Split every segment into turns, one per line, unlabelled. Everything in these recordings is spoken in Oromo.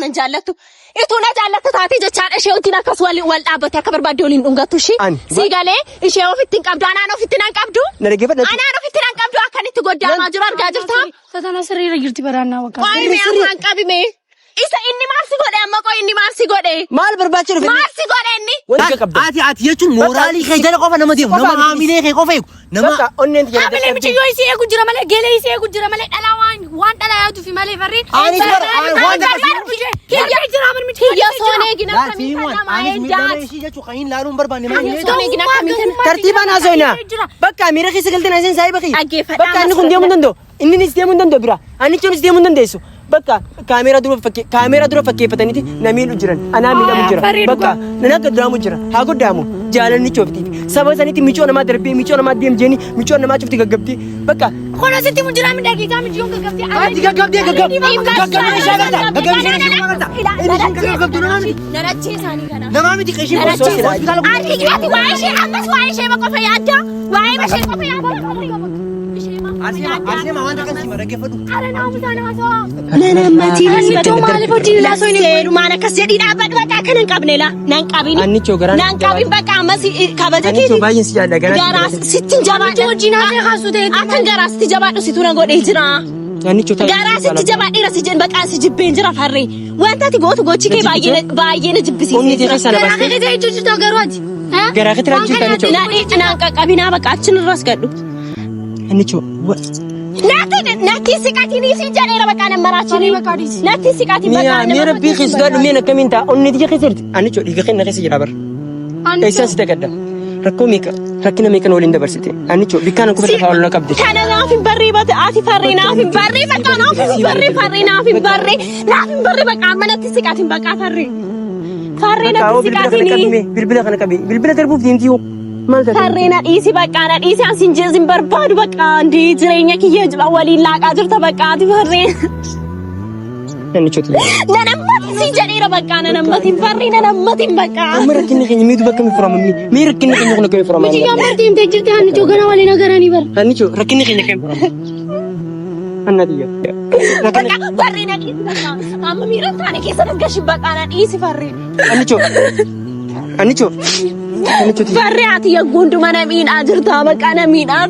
nan jaallattu. Ituu na jaallatta taatee jechaadha ishee wajjin akkas wal wal dhaabbatte akka barbaadde waliin dhungattu ishee.
Ani.
Sii galee ishee ofitti hin qabdu anaan ofitti nan qabdu.
Na dhaggeeffadhu.
Anaan ofitti nan qabdu akkanitti goddaamaa jiru argaa jirta.
Satana sirriirra jirti baraannaa waggaa.
Qo'i mee afaan qabi mee. Isa inni maal si godhe amma qo'i inni maal si godhe?
Maal barbaachee dhufe?
Maal si godhe inni?
Wanti qabda.
Ati ati jechuun mooraalii kee jala qofa nama deemu. Nama haamilee kee qofa eegu. Nama
Bakka onneen tiyya
Haamilee michiyyoo isii eegu jira malee geelee isii eegu jira malee dhalaa waan waan dhalaa yaaduufi malee farreen.
Anis bara waan
Kiyya jira bar michiyyoo.
Kiyya soon eegina
Laal
akkamiin
siin waan
kan namaa
anis miidhama
eegdaati.
ishii jechuun kan hin laaluun barbaanne maal
Kiyya soon eegina akkamiin kan
Tartiibaan haasofna. Bakka miira keessa galtee naan saayiba kiyya.
Dhaggeeffadhaa
Bakka inni kun deemuu hin danda'u. Inninis deemuu hin danda'u bira. Annichuunis deemuu hin dandeessu. Bakka kaameeraa dura fakkee kaameeraa dura fakkeeffataniiti na miidhu jiran. Anaa miidhamu jira. Bakka nan akka duraamu jira. Haa goddaamu. Jaalalli cooftiif. Saba sanitti micoo namaa darbee micoo namaa deem jeeni micoo namaa cufti gaggabdee. Bakka
Kun asitti mujjira midhagiitaa michiyyoon gaggabdee.
Ati gaggabdee gaggabdee gaggabdee ishee agarta. Gaggabdee ishee agarta. Inni isheen gaggabduu namaa miti.
Nanachee isaanii kana.
Namaa miti kan isheen
Osoo silaa-
hospitaala
Ati ati waa'ee ishee ammas waa'ee ishee qofa yaadda. Waa'ee ishee qofa yaadda.
Arseema Arseema waan akkan sima dhaggeeffadhu.
Ara naamusaa naasawaa.
Nanammatiin
Annichoo maaliif hojii laasoo hin
Seenumaan akkas jedhii dhaabbadhu bakka akka nan qabne laa. Nan qabin.
Annichoo garaan
Nan qabin bakka ammas kabaja
Annichoo
keeti.
baay'een si jaalladha garaan.
Garaa sittin jabaadha.
Hojii naasee kaasuu ta'e.
Akkan garaa sitti jabaadhu situ na godhee jira.
Annichoo taa'ee.
Garaa sitti jabaadheera si jedhan bakka si jibbeen jira farree. Wanta ati gootu gochi kee baay'ee baay'ee na jibbisiisee
Onni
jira.
keessa na
Garaa
baastee.
kee keessa jechuun garuu ati.
Garaa keetti raajii jirta Annichoo.
Na naan qaqqabinaa bakka achin irras gadhu.
Annichoo.
Natti natti siqatiin isin jedheera bakka nan maraachini. Natti siqatiin bakka
Mi'a
nan
mi'a rabbii keessa gaadhu mi'a akkamiin ta'a onni tiyya keessa jirti. Annichoo dhiiga keenya keessa jira bara. Eessaan si dagadda? Rakkoo meeqa rakkina meeqa waliin dabarsite? Annichoo bikkaan akkuma lafaa ol na qabde.
Kana naaf hin barree bate ati farree naaf hin barree bakka naaf hin barree farree naaf hin barree naaf hin barree bakka amma natti siqatiin bakka farree. Farree
Bakka
natti
bilbila kana
siqatiin.
qabi bilbila kana qabi bilbila darbuuf deemti yoo maal taate?
Farree na dhiisi bakka na dhiisi an sin jeesin barbaadu bakka ndii jireenya kiyya jira waliin laaqaa jirta bakka ati farree.
Annichoo tiyya.
Nan ammatiin sin jedheera bakka nan ammatiin farree nan ammatiin bakka.
Amma rakkinni keenya miitu bakka mi furama mee rakkinni keenya kun akkamii furama?
Michiyyoon bartii himtee jirti annichoo gara waliin agaranii bara.
Annichoo rakkinni keenya akkamii furama? Anna tiyya.
Bakka farree na dhiisi bakka amma miira hin taane keessa nas gashi bakka na dhiisi farree.
Annichoo. Annichoo. Annichoo tiyya.
Farree ati yagguu hunduma na miidhaa jirta bakka na miidhaa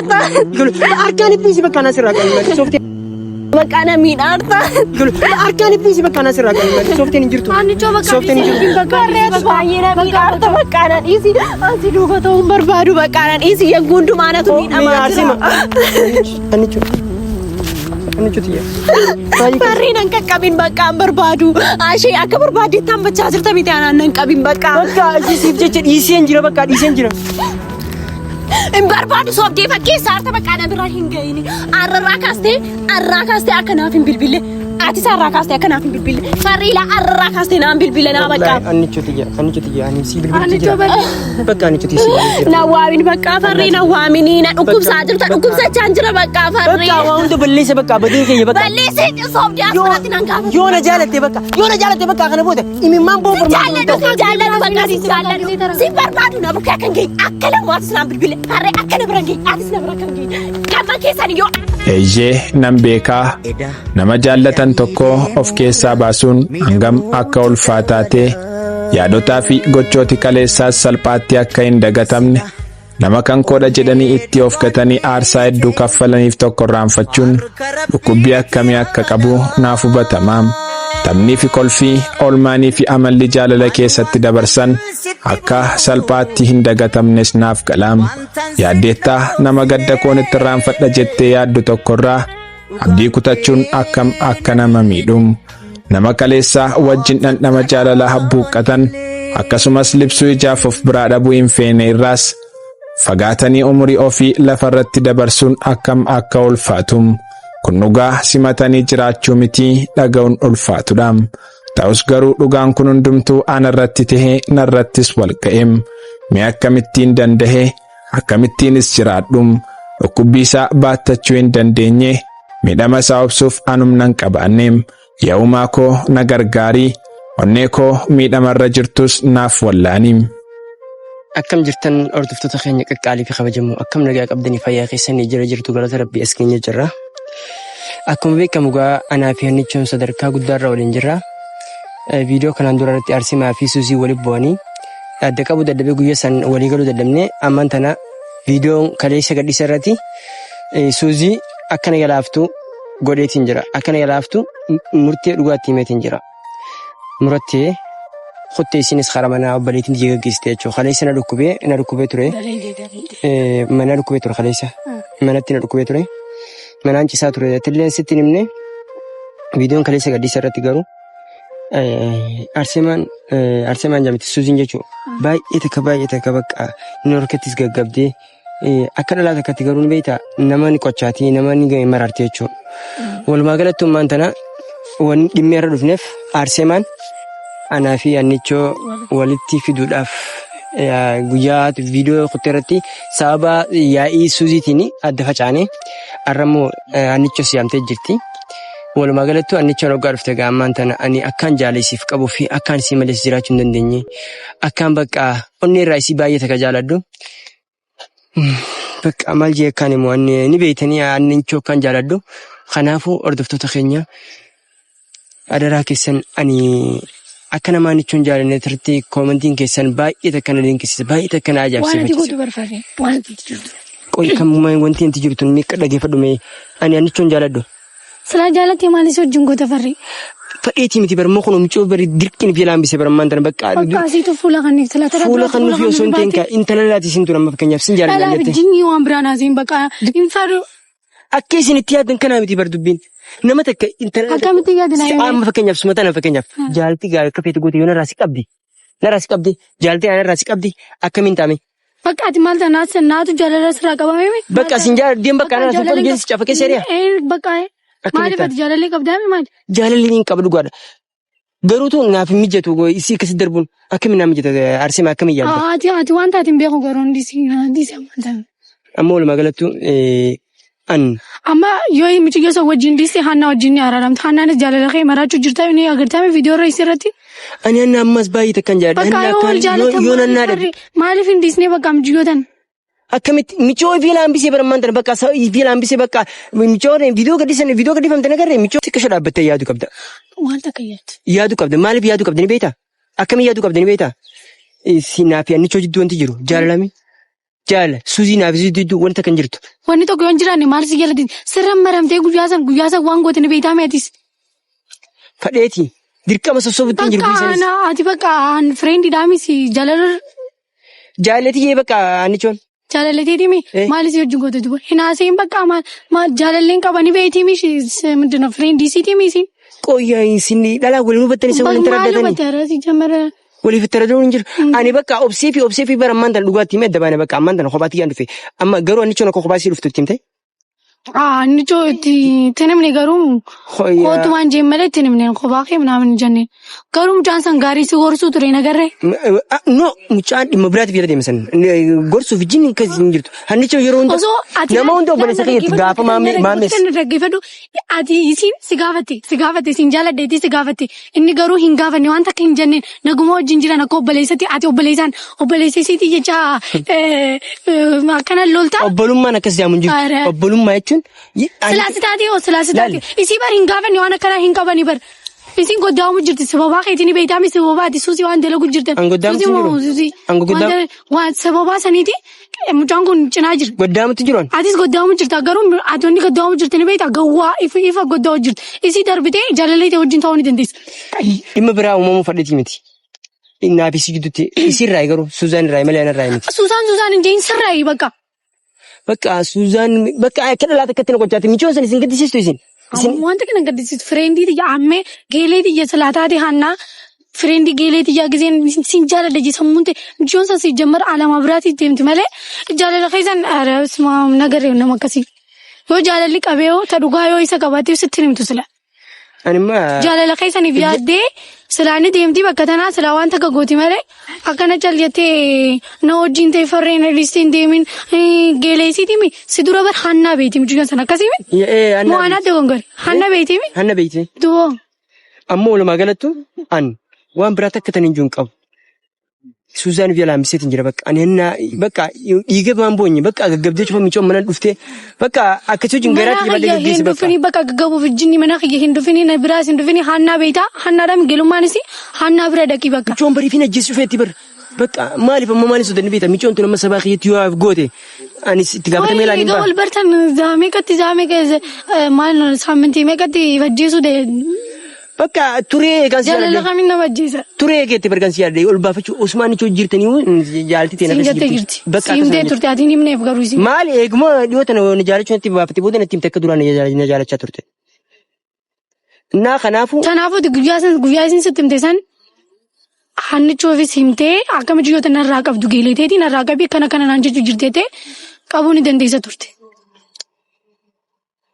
jirta.
Harkaan ibbiisi bakka anaa sirraa qabu. Softee.
Bakka na miidhaa jirta.
Harkaan ibbiisi bakka anaa sirraa qabu. Softeen hin jirtu.
Annichoo bakka
Soofteen hin jirtu.
bakka
Farree ati baay'ee na miidhaa jirta bakka na dhiisi. Ati duuba ta'uu hin barbaadu bakka na dhiisi yagguu hundumaa natu miidhamaa jira.
Annichoo. Annichoo tiyya.
Farree nan qaqqabin bakka hin barbaadu. Ashee akka barbaaddetti hambachaa jirta miti anaan nan qabin bakka.
Bakka ishee siif jecha dhiiseen jira bakka dhiiseen jira.
Hin barbaadu soobdee fakkeessa harta bakka na bira hin ga'ini. Arrarraa kaastee arraa kaastee akka naaf hin bilbille. Atis arraa kaastee akka naaf hin bilbille. Farree ilaa arrarraa kaastee naan bilbille naa bakka.
Annichoo tiyya. Annichoo tiyya. Ani si bilbilti
Annichoo
jira.
barri.
Bakka annichoo tiyya si bilbilti jira.
Na waamin bakka farree na waaminii na dhukkubsaa jirta dhukkubsachaa jira bakka farree.
Bakka waa hunda balleessa bakka badii kiyya bakka.
Balleessee soobdee as biratti nan gaafatu.
Yoo na jaalatte bakka yoo na jaalatte bakka kana booda imimmaan boo
Jaalladhu si jaalladhu bakka si jaalladhu. Si barbaadu na bukkee akka hin geenye akka lamu atis naan bilbile farree akka na bira hin geenye atis na bira akka hin geenye. Qamma keessan yoo
Eeyyee nan beekaa nama jaallatan tokko of keessaa baasuun hangam akka ulfaataa ta'e yaadotaa fi gochooti kaleessaas salphaatti akka hin dagatamne nama kan koodha jedhanii itti of gatanii aarsaa hedduu kaffalaniif tokko irraanfachuun dhukkubbii akkamii akka qabu naaf hubatama. Taphni fi kolfii oolmaanii fi amalli jaalala keessatti dabarsan akka salphaatti hin dagatamnes naaf galaam. Yaaddeettaa nama gadda koon itti irraanfadha jettee yaaddu tokkorraa abdii kutachuun akkam akka nama miidhu. Nama kaleessaa wajjin dhandhama jaalalaa habbuuqqatan akkasumas libsuu ijaaf of biraa dhabuu hin feene irraas fagaatanii umurii ofii lafarratti dabarsuun akkam akka ulfaatu. Kun dhugaa simatanii jiraachuu mitii dhaga'uun ulfaatudha. Ta'us garuu dhugaan kun hundumtuu anarratti tahee narrattis wal ga'e. Mee akkamittiin danda'e akkamittiinis jiraadhu. Dhukkubbii isaa baattachuu hin dandeenye miidhama isaa obsuuf anumnan qabaanne. Yaa uumaa koo na gargaarii onnee koo miidhamarra jirtus naaf wallaani.
Akkam jirtan hordoftoota keenya qaqqaalii fi kabajamoo akkam nagaa qabdanii fayyaa keessanii jira jirtu galata rabbii as keenya jirra. Akkuma beekamu gaa anaa fi Hannichoon sadarkaa guddaarra waliin jirra. Viidiyoo kanaan dura irratti Arsimaa fi Suusii walitti bu'anii adda qabuu dadhabee guyyaa san walii galuu dadhabnee ammaan tana viidiyoon kaleessa gadhiisa irratti Suuzii akkana yalaaftu godheetiin jira. Akkana yalaaftu murtee dhugaatti himeetiin jira. Murattee kuttee isinis karaa manaa obboleettiin tiyya gaggeessite jechuudha. Kaleessa na dhukkubee na dhukkubee ture. Mana dhukkubee ture kaleessa. Manatti na dhukkubee ture. Manaan cisaa ture. Tilleen sitti hin himne viidiyoon kaleessa gadhiisa irratti garuu Arseemaan Arseemaan jedhamti Suuziin jechuudha. Baay'ee takka baay'ee takka bakka inni harkattis gaggabdee akka dhalaa takkatti garuu ni beektaa nama ni qochaati nama ni mararti jechuudha. Walumaa galatti ummaan tana wanni dhimmi irra dhufneef Arseemaan anaa fi Annichoo walitti fiduudhaaf guyyaa viidiyoo kuttee irratti sababa yaa'ii Suuziitiin adda facaane har'a immoo Annichoo si yaamtee jirti. Walumaa galattuu Annichoon hoggaa dhufte egaa ammaan tana ani akkaan jaala isiif qabuu fi akkaan isii malees jiraachuu hin dandeenye akkaan bakka onnee irraa isii baay'ee takka jaaladhu. Bakka maal jee akkaan immoo anni ni beektanii Annichoo akkaan jaaladhu. Kanaafuu hordoftoota keenya adaraa keessan ani akka nama Annichoon jaalanne irratti koomentiin keessan baay'ee takka na dinqisiisa baay'ee takka na
Waan ati
ajaa'ibsiifachiisa.
gootu barbaade. Waan ati jirtu.
Qoy kan wanti inti jirtu ni dhaggeeffadhu mee ani Annichoon jaaladhu.
Silaa jaalattee maal si wajjin goota farree?
Fadheetii miti bar moo kun mucoo bari dirqiin fi laambise bar ammaan tana bakka
Bakka asiitu fuula kan silaa tara
fuula kan nufi osoo hin ta'in ka intala laati isin tun amma fakkeenyaaf sin jaaladha
Dhalaa
jette.
jinnii waan biraan haaseen bakka hin fadhu.
Akka isin itti yaaddan kanaa miti bar dubbiin. Nama takka intala
Akkamitti yaadna
Si amma fakkeenyaaf suma tana fakkeenyaaf jaalti gaarii akka feete goote yoo narraa si qabdi. Narraa si qabdi jaalti narraa si qabdi akkamiin taame.
Bakka ati maal ta'a naatu jaalala sirraa qabame mi?
Bakka sin jaalladhu bakka narraa si qabdi si cafaqee seeriya.
Bakka
Akkamitti
maaliif ati jaalallee qabdaa mi maali?
Jaalalli hin qabu dhugaadha. Garuutu naaf hin mijatu isii akkasitti darbuun akkamiin naa mijata Arseema akkamiin yaadda?
Ati ati waan taate hin beeku garuu hundi si hundi si amanta.
Amma walumaa galattu an
Amma yoo mucayyoo san wajjin dhiiste Haannaa wajjin ni araaramta. Haannaanis jaalala kee maraachuu jirta ni agartame viidiyoo irra isii irratti.
ani anna ammas baay'ee takkan jaalladha.
Bakka yoo wal jaalatan
Yoo nannaa dhabe
maaliif hin dhiisnee bakka mucayyoo tan?
akkamitti micoo ifii laambisee bara ammaan tana bakka ifii laambisee bakka micoo viidiyoo gadhiisan viidiyoo gadhiifamte nagarree micoo xiqqisho dhaabbattee yaadu qabda.
Waan takka yaaddu.
Yaadu qabda maaliif yaadu qabda ni beektaa? Akkamiin yaadu qabda ni beektaa? Si naaf annichoo jidduu wanti jiru jaalalami. Jaala suuzii naaf isii jidduu wanta kan jirtu.
Wanni tokko yoo hin jiraanne maal si jala sirra maramtee guyyaa san waan goote ni beektaa meetis.
Fadheeti dirqama sossobutti hin jiru
Bakka
isanis.
ana ati bakka an friend dhaamis jaalala
Jaalati jee bakka annichoon.
jaalalateetimi
Eh.
maal si wajjin goote duba hin haasa'in bakka maal maal jaalalleen qabani beeytiimi ምንድን ነው friend isiitimi isin.
Qoyyaa isin dhalaa waliin hubattanii isa waliin
Maal
taraddatanii.
hubatte arasi jamara
Waliif taradduun hin jiru. Ani bakka obsee fi obsee fi bara ammaan tana dhugaatti himee adda baane bakka ammaan tana kophaatti yaan dhufe. Amma garuu annichoon akka kophaa isii dhuftu itti himte.
Nicho itti himne garuu kootu waan jeen malee itti himne kophaa kee ምናምን jenneen garuu mucaan san gaarii si gorsuu ture nagarree.
No mucaan dhimma biraatiif jala deema san gorsuuf jinni akkas hin jirtu. Annichoo yeroo hunda
Osoo ati
nama hunda obboleessa kiyyaatti gaafa maammes.
Dhaggeeffadhu ati isiin si gaafatte si gaafatte siin jaaladheetii si gaafatte inni garuu hin gaafanne waan takka hin jenneen naguma wajjin jiran akka obboleessatti ati obboleessaan obboleessa isiitii jecha akkana lolta.
Obbolummaan akkas jedhamu hin jirtu.
Are.
Obbolummaa jechuun
Silaasi taatee oo silaasi taatee isii bar hin gaafanne waan akkanaa hin qabani bar. Isin goddaamu jirti sababaa keetiin beektaami sababaa ati suusii waan dalagu jirtan.
An goddaamutti hin jiru.
Suusii
An goddaa-
waan sababaa saniiti mucaan kun cinaa jira.
goddaamutti jiru.
Atis goddaamu jirta garuu ati wanni goddaamu jirti ni beektaa gawwaa ifa ifa goddaamu jirti. Isii darbitee jaalallee ta'e wajjin ta'uu ni dandeessa.
Dhimma biraa uumamuu fadheetii miti. Naaf isii gidduutti isii irraa garuu Suuzaan irraa malee ana irraa miti.
Suusaan Suusaan hin jeen sirraayi bakka.
Bakka Suuzaan bakka akka dhalaa takkatti na qochaati. Michoon san isin gaddisiistu isin. Isin
Wanta kana gaddisiisu friendii tiyya ammee geelee tiyya silaa taate hannaa friendii geelee tiyya giseen sin jaaladha jee sammuun ta'e michoon san si jammar alama biraatti deemti malee jaalala keessan nagarree nama akkasii. Yoo jaalalli qabee yoo ta dhugaa yoo isa qabaatee sitti himtu sila.
Ani immoo
Jaalala keessaniif yaaddee silaa ni deemti bakka tanaa silaa waan takka gooti malee akkana cal jettee na wajjin ta'e farreen dhiistee hin deemin geelee isiitimi si dura bar hannaa beeti mucayyoon sana akkasii
Ee
moo anaa dogongore hanna beetimi
Hanna beekte.
duwoo.
Ammoo walumaa galattu an waan biraa takka tan hin jiru hin qabu. Suuzaan fi laambiseetiin jira bakka ani hanna bakka dhiiga waan boonye bakka gaggabdee cufa micoon mana dhuftee bakka akkasii wajjin
Mana
garaatti badee
kiyya hin
gaggeesse bakka.
dhufini bakka gaggabuuf jinni mana kiyya hin dhufini na biraas hin dhufini hannaa beektaa hannaadhaan geelummaanis Hannaa bira dhaqi bakka.
Michoon bariif hin ajjeessu feetti bar. Bakka maaliif amma maaliif sodanni beekta michoon tun amma sabaa kiyyatti yoo haaf goote anis itti gaafatamee laan hin
Egaa
ba'a.
wal bartan meeqatti meeqa maal saamintii meeqatti ajjeesuu
Bakka turee eegaan si
jaalala
jaaladhe.
kamiin nama ajjeesa.
Turee eegeetti bargaan si jaaladhe ol baafachuu Usmaan nichoo jirtanii jaalti ta'e
Siin jettee jirti. Siin jettee turte ati hin himneef garuu isin.
Maal eeguma dhiyoo tana na jaalachuu natti baafatte booda natti himte akka duraan na jaalachaa turte. Innaa kanaafuu
Kanaafuu guyyaa san guyyaa isin sitti himte san hannichoofis himtee akkamitti yoo narraa qabdu geeleteetii narraa qabii akkana kana naan jechuu jirteetee qabuu ni dandeessa turte.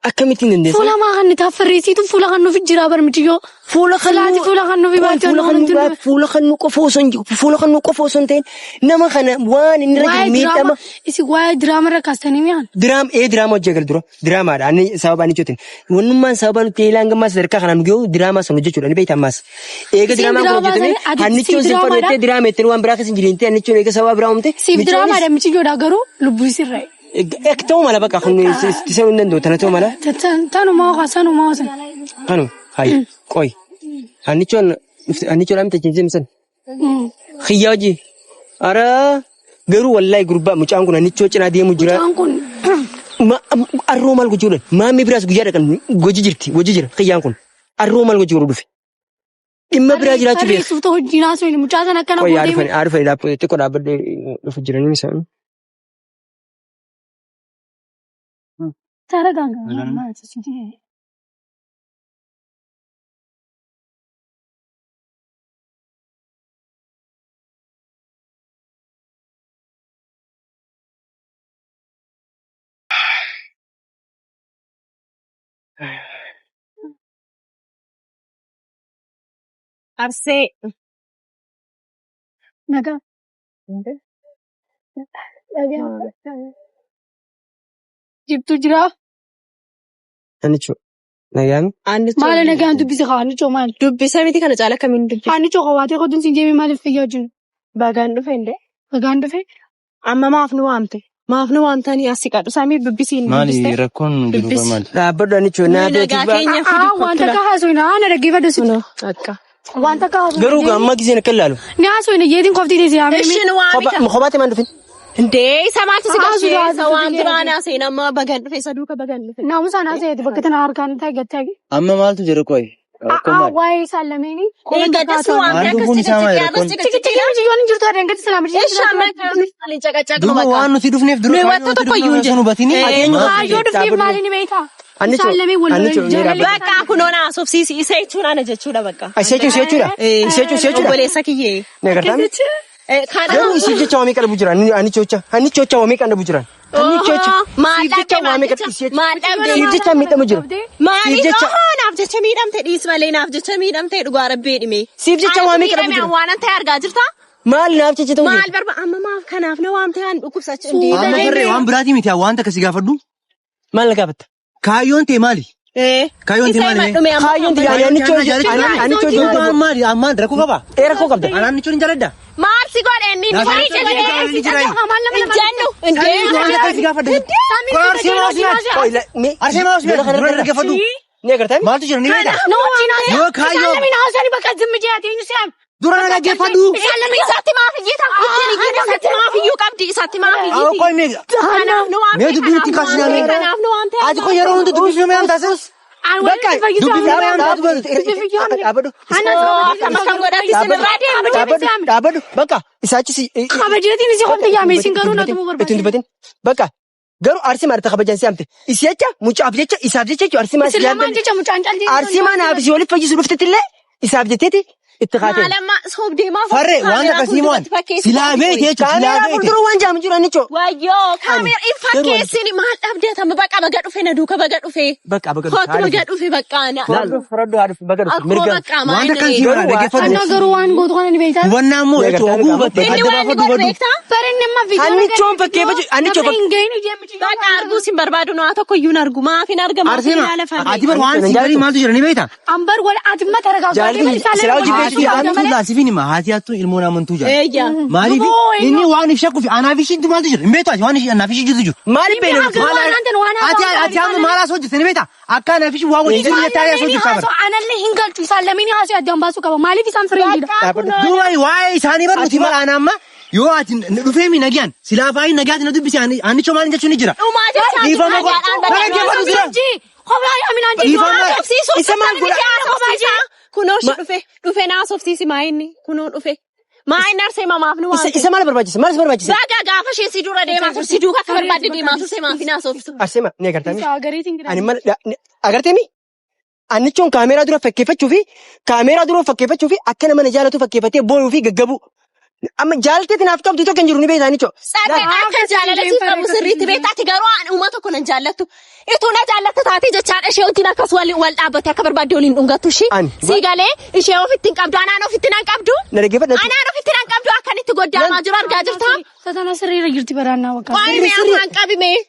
Akkamittiin dandeessa?
Fuula maa kan taaffarreessitu fuula kan nuuf jira bar mitiyyoo.
Fuula kan
Silaati fuula kan nuuf baatee
fuula kan nu fuula kan nu qofa osoo hin fuula kan nu qofa osoo hin ta'in nama kana waan inni irra jiru
Waa'ee
miidhama.
diraama isi waa'ee diraama irra kaastanii mi'aan.
Diraam ee diraama hojii eegale dura diraamaadha ani sababa ani jechuutin wannummaan sababa nuti eelaan gammaa sadarkaa kanaan nu gahu diraamaa sana hojjechuudha ni beekta ammaas. Eega
Isiin
diraamaan kun
diraamaa
hojjetame
sana ati
hannichoon
siif
sin fadhu
diraamaadha.
jettee diraama ittiin waan biraa keessa hin jireentee hannichoon eega sababa biraa uumte.
Siif diraamaadha mitiyyoodha garuu lubbuu isirra.
Ek ta'uu mala bakka kun itti seenuu hin danda'u tana ta'uu mala.
Tanumaa hookaa sanumaa hoosan.
Kanu hayi qoy hannichoon hannichoon amta chinsim san. Xiyyaa hojii. Ara garuu wallahi gurbaa mucaan kun hannichoo cinaa deemu jira.
Mucaan kun
Arroo maal gochuu dha? Maammii biraas guyyaa dhaqan goji jirti goji jira xiyyaan kun. Arroo maal gochuu dhufe? Dhimma biraa jiraachuu beeka.
Tarreessuuf ta'u hojii naasuu mucaa sana akkana
Qoy yaa
godhee
dhufani haa dhufani dhaabbate xiqqoo dhaabbadhee dhufu jiranii isaan.
Taragagaa.
Arsee.
Nagaa. Jibtu jira.
Hannichoo. Nagaan.
Maali nagaan dubbise haa hannichoo maali?
Dubbisa miti kana caala kamiin dubbisa?
Hannichoo qabaatee qotuun siin deemee maaliif fayyaa jiru?
Bagaan dhufe indee.
Nagaan dhufe.
Amma maaf nu waamte? Maaf nu waamtanii as siqadhu? Samii dubbisiin
Maali
dubbiste?
rakkoon jiru
Dubbisi.
maali?
Dhaabbadhu hannichoo naa
Nuyi nagaa
beetii.
keenya
Aa
fidi
wanta
kottula.
akka haasofna haa na dhaggeeffadhu si.
Kunoo akka.
Wanta akka haasofna.
Garuu amma giseen akka ilaalu.
Ni haasofna jeetiin qofti teessee haa
Ishin waamita.
Kophaatti maan dhufin?
Indee isa maaltu si
Haa,
galchee?
suraa
Isa waan
suraa
biraan haasa'in amma bagan dhufe isa duuka bagan dhufe.
Naamusaan haasa'eeti bakka tana harkaan ta'e gattee.
Amma maaltu jira qoy? Rakkoon
Aa
maali?
waa'ee isaan lameenii.
Eeggaddas nu waamte
Maal
akkas
dhufuun isaa maali
cicciqee
rakkoon?
akkas
Cikichikii
cicciqee.
miti yoon hin jirtu adeem gadi salaam.
Ishi amma kan caqacaqnu
Duuba
bakka.
waan nuti dhufneef dura
Nuyi wanta tokko iyyuu hin
jiru. Hubatini
Kaayyoo dhufeef maali ni beektaa?
Hannichoo.
Isaan lameen wal
Hannichoo
lolan
mee
jaalala.
dhaabbadhu.
Bakka kunoo na haasofsiisi isa jechuun ana jechuudha bakka.
Isa jechuun si jechuudha? Isa jechuun si jechuudha?
Obboleessa kiyyee.
Ni agartaa?
Kana
Garuu isiif jecha waamee qalbu jiran. Hannichoo hannichoo waamee qalbu jiran. Hannichoo
Maal
siif jecha
dhabde
waamee
maal
qalbu
jecha maal dhabde
siif jecha miidhamu jira. Siif
Maaliif
jecha
ohoo naaf jecha miidhamte dhiis malee naaf jecha miidhamte dhugaa rabbee dhime.
siif jecha waamee qalbu jira.
Waan an ta'e argaa jirta?
Maal naaf jecha ta'u
Maal
jira?
barba amma maaf kanaaf na waamte an dhukkubsacha
Amma farree waan biraatii miti waan takka si gaafadhu.
Maal na gaafatta?
Kaayyoon tee maali? Kaayyoon tee maali?
Kaayyoon tee hannichoo hannichoo
Duuba maali? Ammaan rakkoo qaba.
ee rakkoo qabda.
Anaan hannichoon hin jaaladha.
Maal si godhe inni
Naaf
horii
jecha
jedhee
ni jira.
hin jennu hin
Waan
jennu.
takka si gaafadha. Arsee maa osoo
Qoy la mee
Arsee maa osoo dura dhaggeeffadhu.
ni agartaa?
Maaltu jira ni beektaa?
Na wajjin haasa'e.
Yoo kaayyoo
Isaan lameen haasa'anii bakka zimmi jeetii eenyu si'am.
dura na dhaggeeffadhu.
Isaan lameen isatti maaf iyyita? Isatti maaf iyyuu qabdi isatti maaf
Amma
iyyiti?
qoy mee
Kanaaf nu waamte
mee dubbii nutti
kanaaf nu
kaasnaa
waamte
mee?
kanaaf nu waamte.
Ati qoy yeroo hunda dubbisuu mee amtaas?
Bakka
Dubbii fi
dhaabbadhu
dhaabbadhu.
dhaabbadhu
Akkam akkam godhatti isinirraa deema.
dhaabbadhu dhaabbadhu bakka isaachi si
Kabajeetiin isii qofti yaame isin garuu na tumuu
ittiin
barbaade.
dubbatin bakka garuu arsii maal kabajaan si amte isi jecha mucaaf jecha isaaf jecha jechuun arsii maal
Isin lamaan jecha mucaan callee.
arsii maal naaf si waliif fayyisu dhuftettillee isaaf jetteeti itti kaatee.
Maalamma sobdee maaf
Farree waan akkasii mo'an silaa beekte jechuudha silaa
Kaameeraa
beekte.
fuuldura waan jaamu jiru annichoo.
Wayyoo kaameera hin fakkeessini maal dhabdee tamma baqa baga dhufe na duuka baga dhufe.
Bakka baga
Kootu baga dhufe bakka na.
Faradhu faradhu haadhu baga dhufe
Akkoo
mirga.
bakka maal
Waan akkan
inni
sii mana dhaggeeffadhu.
Annaa garuu waan gootu kana ni beektaa.
Hubannaa immoo jechuudha oguu hubatte
Inni
adda
waan inni
baafadhu
godhu
hubadhu.
beektaa?
Barinni amma viidiyoo.
Hannichoon fakkeeffachuu hannichoo
Namni hin gahin ijee miti.
Bakka arguu sin barbaadu naa tokko iyyuu hin argu maaf hin argamu
Arseema
ilaala farree.
ati bar waan sii garii maaltu jira ni beektaa?
Ambar wal ati mata ragaa.
Jaalalli silaa hojii
Haati
beektu
hattuu laasifin hima. Haati hattuu ilmoon amantuu jaalladha.
Eeyya.
Maaliif inni waan if shakkuuf anaaf ishiin maaltu jira? Hin beektu ati waan ishii anaaf ishii jirtu jiru.
Maaliif beeknu?
Ati ati amma maal haasoo jirti ni beektaa? Akka anaaf ishii waan wajjin jiru jettee haasoo jirta bara.
Anallee hin galchu isaan lameen haasoo addaan baasuu qaba. Maaliif isaan fireendiidha?
Duuba waa'ee isaanii bar nuti mala ana amma yoo ati dhufee mi nagaan silaa faayin nagaati na dubbisi annichoo maal jechuun ni jira.
Dhumaa jechaa
Dhiifama godhu. Dhaggeeffadhu jira.
Kophaa aminaan
Dhiifama.
Isa maal godha?
Kunoo shi dhufe dhufe naa sofsiisi maa inni kunoo dhufe maa inni arsee mamaaf nu
Isa
waamte.
isa maal barbaachisa? Maal isa barbaachisa?
Baga gaafa ishee si dura deemaa turte si duukaa akka barbaadde deemaa turte maaf naa sofsiisu.
Arseema ni agartami.
Agareetiin
Ani mal agartemi? Annichoon kaameeraa dura fakkeeffachuu fi kaameeraa dura fakkeeffachuu fi akka nama na jaalatu fakkeeffatee booyuu fi gaggabu. Amma jaalatteetti naaf qabdu tokko hin jiru ni beektaa annichoo.
Sareen akka jaalala siif qabu sirriitti beektaati garuu an uuma tokko nan jaallattu. Ituu na jaallatta taate jechaadha ishee wajjin akkas wal wal dhaabbatte akka barbaadde waliin dhungattu ishee.
Ani.
Si galee ishee ofitti hin qabdu anaan ofitti nan qabdu.
Na dhaggeeffadhu.
Anaan ofitti nan qabdu akkanitti goddaamaa jiru argaa jirtaa.
Satana sirriirra jirti baraannaa wakkaa.
Qo'i mee afaan qabi mee.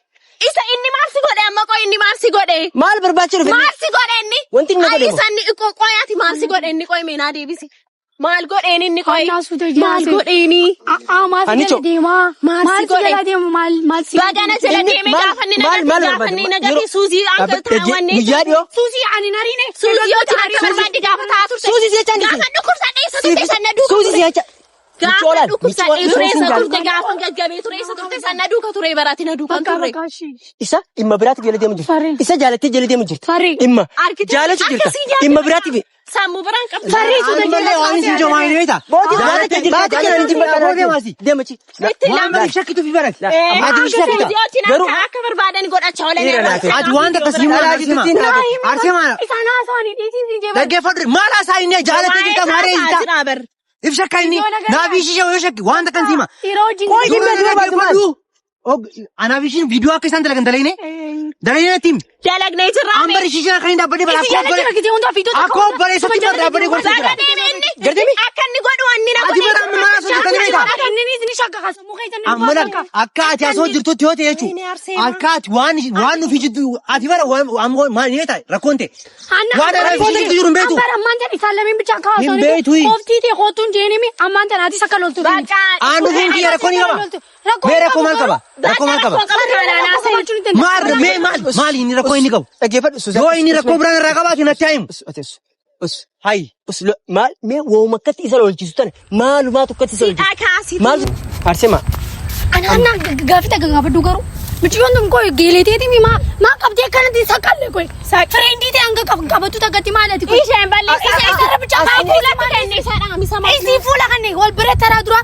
Isa inni maal si godhe amma qo'i inni maal si godhe.
Maal barbaachisa dhufe?
Maal si godhe inni?
Wanti inni na godhe
Ai isa inni qoyaati maal si godhe inni qo'i mee naa deebisi. Maal godheen inni qo'i?
Annaa suuta
Maal godheeni?
Maal si
Anicho.
jala deemaa?
Maal si
Maal si
godhe?
jala deemu? Maal maal si
Bagana jala
Inni
deeme
maal-
gaafa inni
maal- maal
nagati gaafa
barbaade?
inni nagati
Yeroo-
suuzii akka
Dhaabbata-
taawwanne.
Guyyaa dhiyoo.
Suusii ani nariine.
Suuzii yoo jira akka barbaadde gaafa ta'a turte.
Suuzii si jechaan
Gaafa dhukkubsadhee isa turte sanna duuka
Suuzii si
ture.
jecha.
Gaafa dhukkubsadhee ture isa
Michoolaan.
turte gaafa gaggabee ture isa turte sanna duuka ture baraati na duuka
Bakka
turre.
bakka ishee.
Isa dhimma biraatiif jala deemu jirti.
Farri.
Isa jaalattee jala deemu jirti.
Farri.
Dhimma
Argite
jaalachuu jirta.
akkasii jaalladha.
Dhimma biraatiif.
Sammuu biraan qabdu.
Farri suuta
Malee waan isin jiru maal ni beektaa?
Bootii baatee kennan hin
Bootii deemaasi.
Deemachi.
Itti
Waan
lama.
bari shakkitu fi barate. Ati
Suuzii
shakkita.
wajjin
Garuu-
akka akka barbaadan godhachaa oolan.
Dhiira naaf ta'e.
Ati waan takka siima
Dhalaa
arsema.
jidduutti naaf
Arsema.
Isaan haasawanii dhiitiin siin jeeban.
Dhaggeeffadhu maal haasaa inni jaalattee jirta maaree jirta.
Bar.
If shakka inni naaf ishii yoo shakki waan takka siima.
Dhiira wajjin.
Qoy dhimma dura baatu maal?
Anaaf ishiin viidiyoo akka isaan dalagan dalagne dalagne natti himi.
Dalagnee jirraa.
Ambar ishii jira kan hin dhaabbadde bara
Isi jala jira gitee hundaa fiidoo
Akkoo obboleessatti bara dhaabbadde gorsa jira.
Baga deeme inni.
Gartee
Akka inni godhu wanni na
Ati
godhe.
bara amma maal haasoo jirta ni beektaa?
Inni ni shakka kaasa muka isa
Amma laal akka ati asoo jirtutti yoo ta'e jechuudha. Akka ati waan waan nufi jiddu ati bara waan maal ni beektaa rakkoon ta'e. Waan anaaf ishii jirtu jiru hin beektu.
Ambar ammaan tan isaan lameen bicha akka
Hin
haasawanii
beektu.
Kooftii ta'e kootuun jeenimi ammaan tan atis akka loltu.
Baqa.
Aan dhufuun kiyya rakkoo ni qaba. Mee rakkoo maal qaba? Rakkoo maal qaba? Maal mee maal maal inni rakkoo inni qabu?
Dhaggeeffadhu Suuzaa.
Yoo inni rakkoo biraan irraa qabaatu natti haa himu.
Ateessu. Us.
Hayi.
Us maal mee wooma akkatti isa lolchisu tana maalumaatu akkatti isa lolchisu.
Dhakaasi.
Maal Arsema.
Ana anna gaafii takka gaafadhu garuu mucayyoon tun koo geeleteeti mi maa maa qabdee akkanatti saqalle koy fireendii ta'e hanga qabatu takkatti maal ati koy
Isheen balleessa.
Isa isarra bicha
Maa
fuula
fuulatti kenne isa dhaamisa maal.
Isii fuula kanne wal bira taraa dura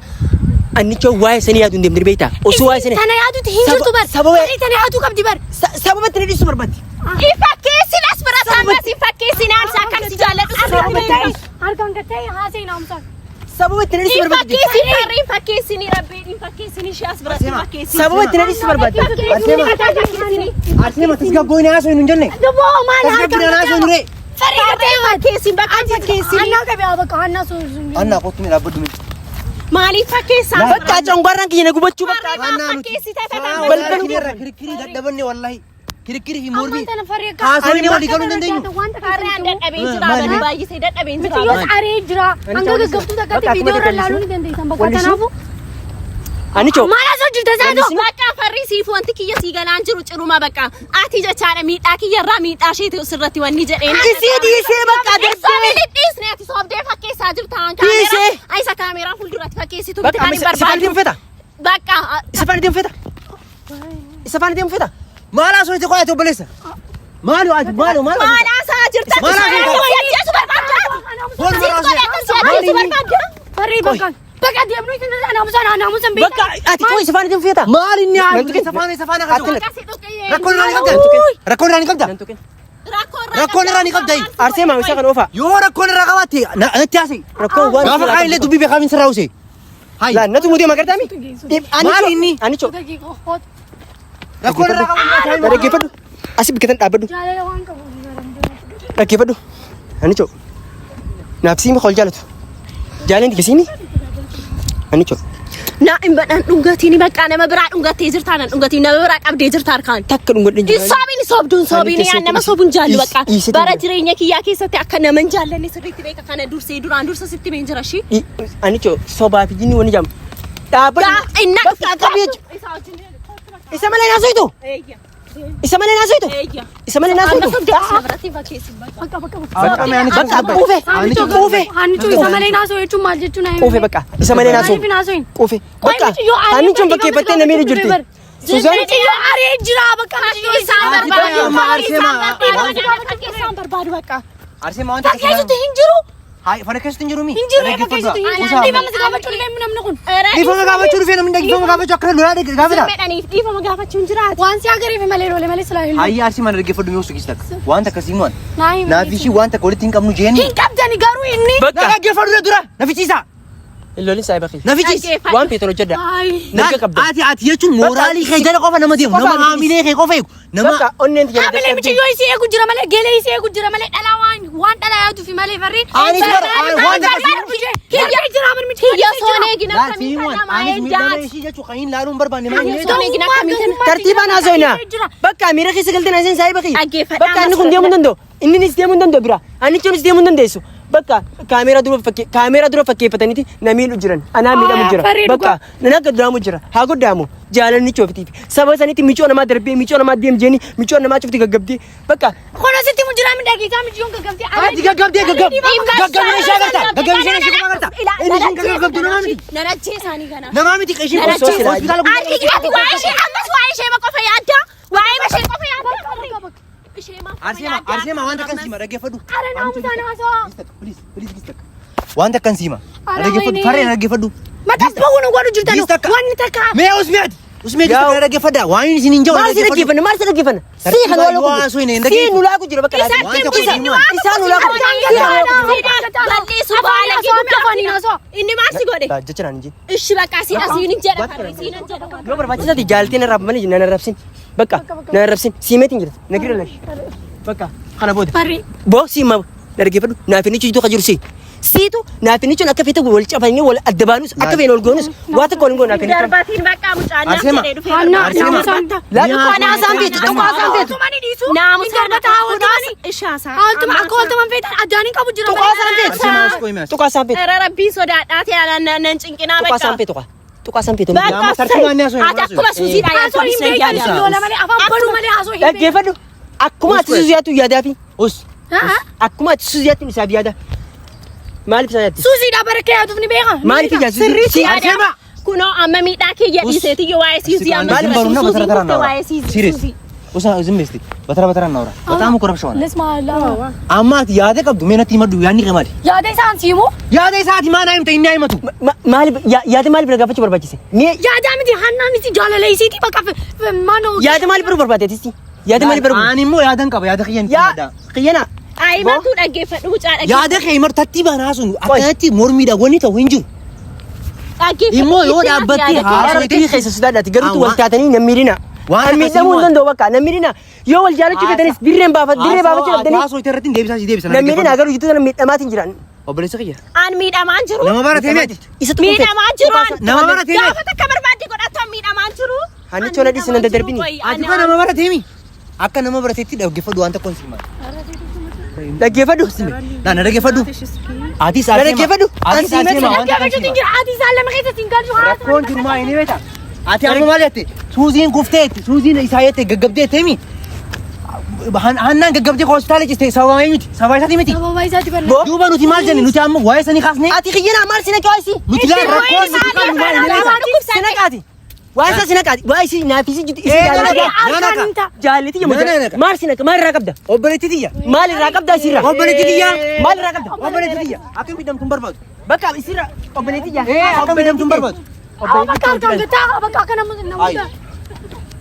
Annichoo waa'ee sanii yaadu hin deemne beektaa? Osoo waa'ee sanii.
tana yaaduuti hin jirtu bar
Sababa
Tarii tana yaaduu qabdi bar
sababa itti dhiisu barbaaddi.
Fakkeessin as bira saammas hin fakkeessin aansa akkan si jaalladhu sirriitti beekta.
Harkaan gattee haasee naamusaa
Sababa itti dhiisu
Hin
barbaaddi.
fakkeessin farri hin fakkeessin rabbiin hin fakkeessin ishee as biratti hin fakkeessin.
Sababa itti dhiisu barbaaddi.
Arsema tasgabboon haasoo hin jenne.
Duboo maal
Tasgabbiin haasoo hin ree.
Farii gattee
Fakkeessin bakka hin fakkeessin.
Annaa qabee bakka annaa sun
Annaa kottu mee dhaabbadhu mee.
Maaliif fakkeessaa?
Bakka congorraan kiyya na gubachuu bakka.
Farri maaf fakkeessita
Balbal
tataan.
Kirkirii dadhabanne wallahi. Kirkirii fi mormii.
Ammaan tana farri akka
Haasoo inni walii galuu hin dandeenyu.
Wanta
Farri aan dadhabee jira
Maali?
bara baay'isee dadhabee jira.
Miciyyoon aree jira. Hanga gaggabtuu takkatti viidiyoo irra ilaaluu ni dandeessan bakka kanaafuu.
Annichoo.
Maal asoo jirta saatoo?
Bakka farri siif wanti kiyya sii galaan jiru ciruma bakka. Ati jechaadha miidhaa kiyya irraa miidhaa isheeti sirratti wanni jedheen.
Isii dhiisee bakka
Sobee
darbee.
dhiisne ati sobdee fakkeessaa jirta.
Dhiisee.
Isa kaameeraa fuulduratti fakkeessitu
Bakka
miti kan
amma
hin
isa faana deemu
barbaadu.
feta.
Bakka
Isa faana deemu feta. Isa faana deemu feta.
Maal haasoo itti qo'ate obboleessa? Maal ati maal maal?
maal haasaa jirta?
Maal haasaa jirta?
Si ajjeesu barbaadda?
Boon
Si godhe akka si ajjeesu barbaadda?
Farri bakka bakka deemnu isin naamusa naamusa
Bakka ati koo isa faana deemu feta.
Maal inni
Nan
haasoo
tuqin.
isa faana isa faana kaasoo.
Akka si tuqee.
Rakkoon irraa ni qabda. Rakkoon irraa ni qabda.
Nan tuqin.
Rakkoon irraa ni qabda.
Arsema isa kan oofaa.
Yoo rakkoon irraa qabaatte natti haasa'e.
Rakkoon waan
Gaafa kaan illee dubbii beekaa min sirraa usee. Hayi.
Laa natu mudee magartaami.
Maal inni?
Annichoo.
Rakkoon irraa qabaate.
Dhaggeeffadhu. Asi bikkatan dhaabbadhu.
Jaalala waan qabuuf
Dhaggeeffadhu. Annichoo. Naaf siimi hol jaalatu. Jaaleen tiyya siimi. Annichoo.
Na hin badhaan dhungatiin bakka nama biraa dhungattee jirtaa nan dhungatiin nama biraa qabdee jirta harkaan.
Takka dhungadhe hin jiru.
Soobiin soobduun soobiin yaa nama soobuun jaallu bakka
Dhiisee
bara
jira.
jireenya kiyyaa keessatti akka nama hin jaallanne sirriitti beeka kana dursee duraan dursa sitti himeen jira ishii.
Anicho sobaa fi jinni wani jedhamu. Dhaabbata.
Gaa inna
Bakka akka biyya.
Isa wajjin
Isa malee naasoo
Eeyya.
Isa malee naasoo
Eeyya.
Isa malee naasoo
Amma sobdee as na biratti fakkeessin bakka.
Bakka bakka bakka.
Bakka mee ani
Bakka quufe.
Hannichoo
Quufe.
Hannichoo isa malee naasoo jechuun maal jechuun naa
Quufe bakka. Isa malee naasoo.
Maaliif naasoo hin?
Quufe. Bakka.
Mucayyoo aaree
Hannichoon
bakka
fakkeeffattee namni
dhufee
jirti.
bar.
Suzaan.
Mucayyoo aaree jira bakka mucayyoo
Isaan
isaan
barbaadu.
amma Arseema.
Isaan barbaadu bakka.
Arseema wanta
Fakkeessutti hin jiru.
Hayi fakkeessutti hin jiru mi?
Hin jiru fakkeessutti hin jiru. Dhiifama si gaafachuu illee namni kun.
Dhiifama gaafachuu dhufee namni dhiifama gaafachuu akkana lolaa gaafata.
Zimmeedhaniif dhiifama gaafachuun jiraati.
Waan si agareef malee loole malee silaa hin
Hayi Arseema dhaggeeffadhu mee osoo keessa takka. Wanta akkasii waan.
Naa himi.
Naaf ishii wanta akka walitti hin qabnu jeeni.
Hin qabdani garuu inni.
Bakka.
Dhaggeeffadhu dura. Nafichiisa.
Lolli saayiba kiyya.
Nafichiisa.
Waan feetan hojjedha.
Ayi.
Mirga qabda.
Ati ati jechuun mooraalii kee jala qofa nama deemu. Nama haamilee kee qofa eegu. Nama
Bakka onneen tiyya.
Haamilee mucayyoo isii eegu jira malee geelee isii eegu jira malee dhalaa waan waan dhalaa yaaduufi malee farri.
Anis bara waan akkasii.
Kiyya jira bar mucayyoo.
Kiyya soon eegina
Laa
akkamiin
siiwwan
kan namaa
anis miidhama
eegdaati.
ishii jechuun kan hin laaluun barbaanne maal
Kiyya soon eegina akkamiin kan
Tartiibaan haasofna. Bakka miira keessa galtee naaseen saayiba kiyya.
Dhaggeeffadhaa
Bakka inni kun deemuu hin danda'u. Inninis deemuu hin danda'u bira. Annichoonis deemuu hin dandeessu. Bakka kaameeraa dura fakkee kaameeraa dura fakkeeffataniiti na miidhu jiran. Anaa miidhamu jira.
Farri
Bakka nan akka duraamu jira. Haa goddaamu. Jaalalli cooftiif. Saba sanitti micoo namaa darbee micoo namaa deem jeeni micoo namaa cufti gaggabdee. Bakka
Kun asitti mujiraa midhageetaa mucayyoon gaggabdee.
Ati gaggabdee gaggab. Gaggabdee ishee agarta. Gaggabdee ishee qofa agarta. Inni isheen gaggabdu nama miti.
Nan ajjeesaanii kana.
Nama miti isheen
Nan
Osoo silaa-
hospitaala
Ati ati waa'ee ishee ammas waa'ee ishee qofa yaadda. Waa'ee ishee qofa yaadda. Ishee maaf qofa
Arseema
yaadda?
Arseema wanta kan siima dhaggeeffadhu.
Ara naamusaan haasawaa.
Please please please takka. Wanta kan siima
Ara
dhaggeeffadhu.
wayne.
Farree dhaggeeffadhu.
Mata bawuun godhu jirtan
Diis takka.
wanni takka.
Mee usmeeti. Usmeeti
Yaa-
takka dhaggeeffadha. Waan isin hin jiru
maal si dhaggeeffanna maal si dhaggeeffanna? Sii kan
Tartiibaan
walaa
yoo haasoo hin
Sii
dhaggeeffanne.
nu laaku jira bakka
Isaan
laata.
Waan tokko
Isa-
hin himan.
Isaan nu laaku jira.
Balleessu baala
Afaan
Inni maal si godhe?
Jecha naan hin jenne.
Ishi bakka siin asiin hin jedha farri siin hin jedha.
Yoo barbaachisaa ta'e jaaltee na raabmanii na arrabsin. Bakka na arrabsin. Siimeetiin jirti. Na gira lashi. Bakka kana booda.
Farri.
Boo sii ma na dhaggeeffadhu. Naaf inni jitu ka jiru sii. Siitu naaf inni jechuun akka feete wal cafannee wal adda baanus akka feene wal goonus waa tokko wal hin goonu naaf inni.
Darbatiin bakka mucaan naaf
Arseema.
jedhee dhufee.
Hanna
Arseema.
naamusaan.
Laatu haasaan feetu tokko haasaan feetu.
Haaltumani dhiisu.
Naamusa
Darbata haaltumani.
Ishaasaa.
Haaltuma akka haaltuman feetan addaan hin qabu jira.
Tuqaa isaan feetu.
Arseema us qoyme as.
Tuqaa isaan feetu.
Era rabbii sodaadhaa ta'e nan cinqinaa
Tuqaa isaan
bakka.
feetu. Tuqaa isaan feetu.
Bakka
Amma tartiibaan ni haasoo hin
Ati akkuma suusiidhaa
Haasoo hin beekan
yaaddu.
loola malee afaan banuu malee haasoo hin beekan.
Dhaggeeffadhu. Akkuma ati suusiyaatu yaadaafi.
Us.
Akkuma ati suusiyaatti isaaf yaada. Maaliif isaa yaaddi?
Suusiidhaa bara kee yaatuuf ni beeka.
Maaliif ijaa
Sirriitti
suusii?
yaada. Kunoo amma miidhaa kiyya dhiiseeti yoo waa'ee siizii amma
Zim barumna
suusiin
batara tara
kutte waa'ee siizii.
Serious.
suusii.
Usa zim besti. Batara batara nawra. Batamu korruption.
Lesma Allah.
Amma ati yaada qabdu mee natti himadhu yaadni kee maali?
Yaada isaan siimu.
Yaada isaati maa naa himta inni haa himatu.
Maaliif yaada maaliif na gaafachuu barbaachise? Mee
Yaada miti hannaan isi jaalala isiiti bakka maanoo.
yaada maaliif baruu barbaadeetis? Yaada maaliif baruu?
Ani immoo yaadan qaba yaada kiyyan
Yaa xiyyana.
Ayi maaltu dhaggeeffadhu mucaa dhaggeeffadhu.
Yaada kee himar tartiibaan haasuun akkanatti mormiidha wanni ta'u hin jiru.
Dhaggeeffadhu.
Immoo yoo
Itti naaf
dhaabbattee
yaada
haa-
kee.
Haasoftii keessa sodaadhaati garuutu wal taatanii nan miidhina.
Waan
Kan miidhamuu hin
akkasii
danda'u bakka nan miidhina. Yoo wal jaalachuu feetanis dirreen baafat dirree baafachuu dhabdanii
Haasoo irratti deebisaa si deebisa.
nan miidhina garuu jidduu sana miidhamaatiin jiran.
Obboleessa kiyya.
An miidhamaan jiru.
Nama baratee miti.
Isa tuquu feetu.
Miidhamaan jiru. an.
Nama baratee miti.
Gaafa takka barbaadde godhattu an miidhamaan jiru.
Hannichoo na dhiisi nan daddarbini.
Ati kan nama baratee mi? Akka nama barateetti dhaggeeffadhu waan tokkoon si hima.
Dhaggeeffadhu.
Na na dhaggeeffadhu. Atis
Na dhaggeeffadhu.
Atis
Ansi
Arseema waan takka
Dhaggeeffachuu
si hima.
jira ati isaan lama keessatti hin galchu haasoo.
Rakkoon jiru maa inni beektaa? Ati amma maal jette? Suuziin kufteetti, suuziin isaa jette gaggabdee teemi. Hannaan gaggabdee hospitaala ciste sababa eenyuti? Sababa isaati miti.
Sababa isaati barna.
Boo.
Duuba nuti maal jenne nuti amma waa'ee sanii kaasnee
Ati xiyyana maal si naqaa isi?
nuti laal rakkoon nuti qabnu maal inni beektaa?
Si naqaati. Waa isa si naqaati. Waa isi naaf isi jitu isi
Ee,
jaalladha.
na naqa.
Jaallati
Na naqa.
maal si naqa maal irraa qabda?
Obboleetti tiyya.
Maal irraa qabda isirraa?
Obboleetti tiyya.
Maal irraa qabda?
Obboleetti tiyya. Akka miidhamtu hin barbaadu.
Bakka isirraa obboleetti yaa.
Ee, akka miidhamtu hin barbaadu.
Bakka harkaan gattaa bakka akka namoota.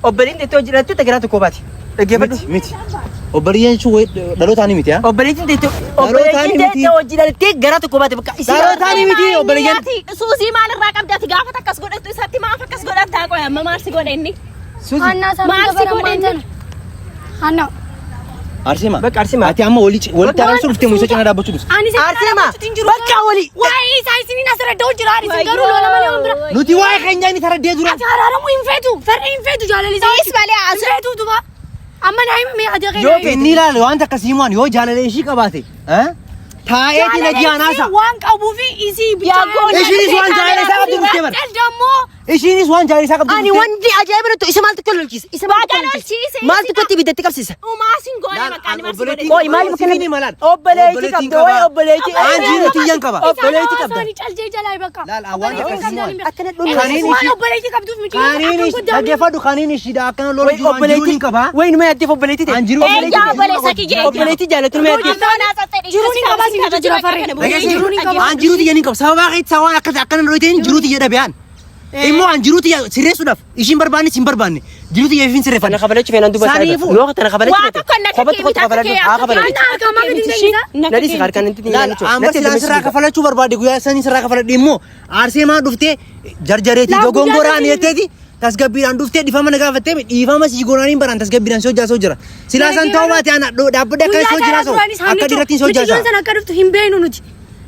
Obboleettiin teettoo jiraattu tagiraa tokko baati. Dhaggeeffadhu.
Miti. Obboleeyyan jechuun wayi dhalootaanii miti haa?
Obboleettiin teettoo
Dhalootaanii
obboleettiin
miti.
teettoo hojii garaa tokko baate bakka isirraa.
Dhalootaanii miti obboleeyyan.
Suusii maalirraa qabdi ati gaafa takkas godhattu isatti maaf akkas godhattaa qoy amma maal si godhe inni?
Suuzi.
Hannaa
Maal
isaan
si
bara
godhe
maantan. Hannaa.
Arseema.
Bakka Arseema.
Ati amma walii walitti araarsuu dhuftee moo isa cinaa dhaabbachuu dhufte?
Ani isa
Arseema bakka walii.
Waa'ee isaa isiniin asirra da'u jira. Ani isin garuu lola malee waan bira.
Nuti waa'ee keenyaa inni taraddee dura.
Ati araaramuu hin feetu. Farra hin feetu jaalala isaa.
Is malee
Hin feetu duba. Amma naa himi mee ati
Yoo
keenya.
Inni ilaale wanta akkasii himuun yoo jaalala ishii qabaate. Taa'eetii na ji'aan haasa.
Waan qabuufi isii
Yaa goona.
Ishiinis waan jaalala isaa qabdu dhuftee bara.
Dammoo
Ishiinis waan jaalala isaa qabdu
Ani
dhuftee.
wanti ajaa'iba nattu isa maaltu akka lolchiisa? Isa maaltu
Baga
akka lolchiisa?
lolchiise,
Maaltu akka ibiddatti qabsiisa?
Uumaa sin goone maqaan maal si godhe?
Qoy maaliif
Sibiilii malaan.
Obboleettii qabda wayi obboleettii.
Aan jiru tiyyan qaba.
Obboleettii qabda.
Isaanii caltee jalaa bakka.
Laal, waan akkasii waan.
Akkana dhumna.
Kaniin
Waan
ishii-
obboleettii qabduuf miti.
Kaniin ishii dhaggeeffadhu kaniin ishiidha akkana lola
Wayi
jiru aan jiruun hin
obboleettii.
qaba.
Wayi numa yaaddeef obboleettii ta'e.
Aan jiru
Eeyyaa obboleessa kiyya.
Obboleettii jaalatu numa yaaddeef.
Jiruun hin qabaa siin jira farre. Jiruun hin qabaa.
Aan jiru tiyyan hin qaba. Sababa keessa waan akkas akkana lola jiru tiyya dhabe aan. Immoo aan jiru tiyya sirreessuudhaaf ishiin barbaanne sin barbaanne jiru tiyya ifin
Tana
sirreeffanne.
kabalachuu feenan duuba isaa
Saniifuu.
Yoo tana kabalachuu
Waa tokko na
Kophatti
kee
kottu kabaladhu. Haa kabaladhu.
Anna harkaa maal gadi deemsa?
Na dhiisi harkaan inti
Laal amma silaa sirraa kafalachuu barbaade guyyaa sanii sirraa kafaladhe immoo aarsee maa dhuftee jarjareetii
Laa, guyyaa
dogongoraan
sanii-
jetteeti tasgabbiidhaan dhuftee dhiifama na gaafattee dhiifama sii goonaaniin baraan tasgabbiidhaan si hojjaa soo jira. Silaa san ta'uu baate ana dhaabbadde akka si hojjaa soo akka dhiirattiin si hojjaa
Miciyyoon
saa.
sana akka dhuftu hin beeknu nuti.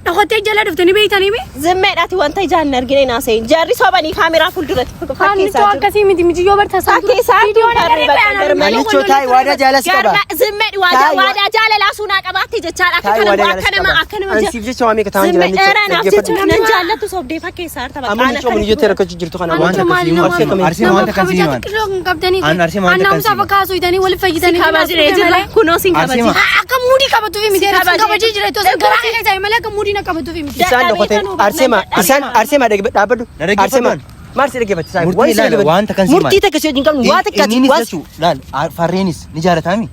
Dhokottee jala dhufte ni beektanii mi?
Zimmeedhaati wanta ijaan hin argine naasee. Jarri sobanii kaameraa fuulduratti
Hannichoo
fakkeessaa jiru.
akkasii miti miciyyoo barta
Fakkeessaa
Viidiyoon
jiru.
agarree bayan
Hannichoo taa'i waadaa jaalas qaba.
Garba zimmeedhi waadaa
Taa'i wa-
waadaa jaalalaa suunaa qabaatte jechaadha. Akka
Taa'i
kana
waadaa
akka
jaalas
nama
qaba.
akka nama
Ani siif jecha waa meeqa ta'an jira
Zimme dheeraa naaf
Hannichoo.
jecha nan jaallattu sobdee fakkeessaa harta
Amma Hannichoo mun ijoollee rakkachuu jirtu kana.
Wanta akkasii
Nama
himu. Arsee wanta akkasii himu.
xiqqoo hin qabdanii.
An arsee wanta
Annaa
akkasii
musaa
himu.
fakkaatu itanii waliif fayyisanii.
Kabajnee jirra. Kunoo sin
Arsee
kabaji.
Akka muudii qabatuuf miti.
kabajee
Kabajee jira itoo garaa keessa malee akka muudii na qabatuuf miti.
Isaan dhokote Arseema isaan Arseema dhaabbadhu.
Na dhaggeeffadhu.
Arseema maal si dhaggeeffatti isaan?
Murtii
Waan si
ilaali,
dhaggeeffatti.
wanta kan si himan.
Murtii takka si wajjin qabnu waa takka
Inninis
waan
jechuu laal farreenis ni jaalataami.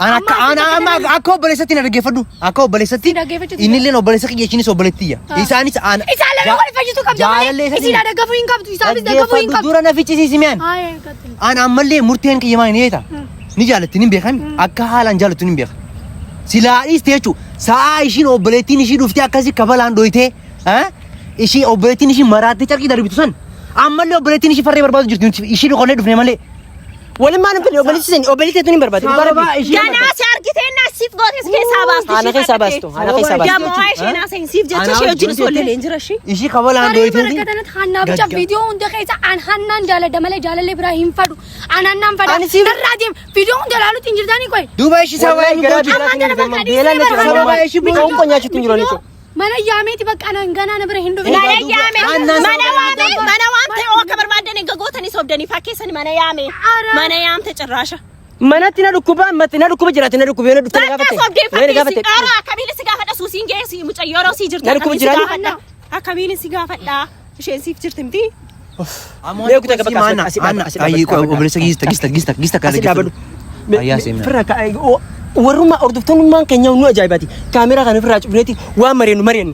An akka an amma akka obboleessatti na dhaggeeffadhu. Akka obboleessatti
Si dhaggeeffachuu
innilleen obboleessa kiyya ishiinis obboleettiyya. Isaanis an
Isaan lameen wal fayyisuu qabdu malee
Jaalallee
isiin dhaggeeffachuu hin qabdu. Isaafis dhaggeeffachuu hin
dhaggeeffadhu
qabdu.
dura na ficcisiisi mi'aan.
Haayee qaxxile.
An ammallee murteen kiyya maal ni beekta? Ni jaalatti ni beekan akka haalaan jaalattu ni beeka. Silaa dhiiste jechuun sa'aa ishiin obboleettiin ishii dhuftee akkasii kabalaan dhoyitee ishii obboleettiin ishii maraattee carqii darbitu san ammallee obboleettiin ishii farree barbaadu jirti nuti ishii dhokonnee dhufne malee.
Walummaan hin fedhe obboleessi sani obboleessi tun hin barbaadu. Dhugaa
Sababa
rabbi.
ishii
Ganaa si argitee naa siif gootes keessaa baastu.
Haana keessaa baastu. Haana keessaa baastu.
Dammoo ishee naa seen siif jecha ishee wajjin osoo illee jira ishee.
Ishii kabalaan
Saree
dhoyitee.
barakkatanatti hannaa bicha viidiyoo hunda keessa an hannaan jaaladha malee jaalallee biraa hin fadhu. An hannaan fadha.
Ani siif-
Narraa deem viidiyoo hunda ilaaluutti hin jirtanii qoy.
Duuba ishii sababa
Wallahi
eenyu
garaa
gooti?
beelaatiin
Amma
hin
kana bakka
Beelaan na
dhiisee
jira.
Sababa ishii
Foon koo nyaachuutti hin jiru Hannichoo.
Mana yaameeti bakka anan ganaa na bira hin dhufin.
Mana yaame
Hannaan
mana
sababa
waame mana waamte oo akka barbaadan egaa gootanii sobdanii fakkeessani mana yaame mana yaamte cirraasha.
Manatti na dhukkuba matti na dhukkuba jiraate na dhukkuba yoo na dhufte na
Bakka
gaafatte.
sobdee
Yoo na
fakkeessi
gaafatte.
dhaara akkamiin si gaafadha suusiin geessi mucayyoo sii jirti
Na dhukkuba
akkamiin si
jiraani?
gaafadha akkamiin si gaafadha isheen siif jirti miti.
Mee kutaa bakka asii dhaabbadhu, asii dhaabbadhu.
Obboleessa gista gista gista gista
Asii dhaabbadhu.
Ayyaa seemna.
Firra warrummaa hordoftoonnummaan keenya nu ajaa'ibaati. Kaameraa kana ofirraa cufneeti waan mareennu mareennu.